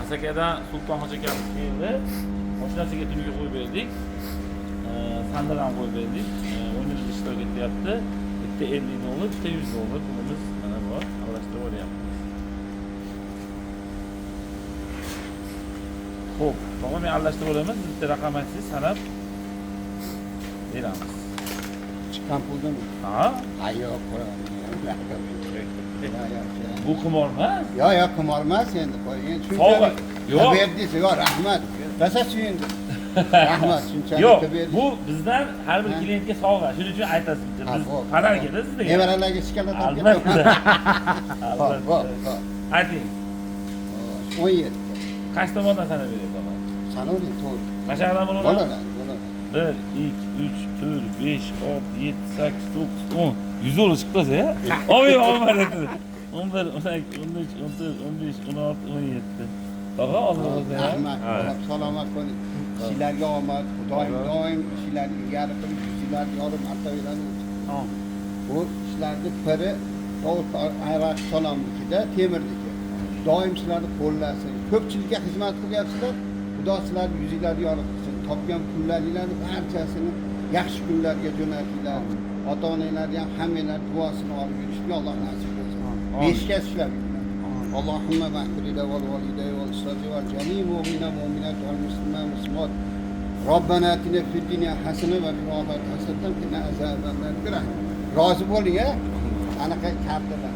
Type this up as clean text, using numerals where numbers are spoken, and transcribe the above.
Asakadan Sultonxo'ja akamiz keldi. Mashinasiga tuniga qo'yib berdik. Sandal ham qo'yib berdik. O'yinimizda ishtirok etyapti. Bitta 50 dollar, bitta 100 dollar pulimiz mana bor. Aralashtirib olyapmiz. Xo'p, tog'a, men aralashtirib olaman. Siz bitta raqam aytsangiz, sanab beramiz. Chiqqan puldami? Ha? Ha, yo'q, qo'yaman. Bu qimor emas. Yo'q, yo'q, qimor emas endi, qo'ying. Sovg'a. Yo'q. Berdingiz, yo'q, rahmat. Rosa suyundim. Rahmat, shunchalik Yo'q, qilib berdingiz. bu bizdan har bir Ha. klientga sovg'a. Shuning uchun aytasiz. Ha, Biz xo'p. подарка-da sizga. Nevaralarga shokolad olib Albatta. ketaman. Xo'p, Albatta. xo'p, xo'p. Ayting, 17. qaysi tomondan sanab beray tog'a? Sanavering, to'g'ri. Mana shu yoqdan bo'ladimi? Bo'ladi, bo'ladi. 1, 2, 3, 4, 5, 6, 7, 8, 9, 10. 100 dollar chiqdi ya. Olmay, olmadi. 11, 12, 13, 14, 15, 16, 17. Tog'a, Alloh o'zi. Rahmat, Alloh salomat bo'ling. Sizlarga omad, Xudoyim doim ishlarni ilgari qilib, yuzinglarni yorib martabalarni o'tsin. Bu ishlarni piri Dovud Ayraq Salomnikida, Temirniki. Doim sizlarni qo'llasin. Ko'pchilikka xizmat qilyapsizlar. Xudo sizlarni yuzinglarni yorug' qilsin. Topgan pullaringlarni barchasini yaxshi kunlarga jo'natinglar. Ota-onanglarni ham hammanglar duosini olib yurishni Alloh nasib qilsin. Beshga ishlab yuringlar. Allohumma mag'fir val validay val ustozi val jami mu'mina mu'minat val muslima muslimat. Robbana atina fid dunya hasana va fil oxirati hasanatan qina azabannar. Rozi bo'ling, a? Anaqa kartadan.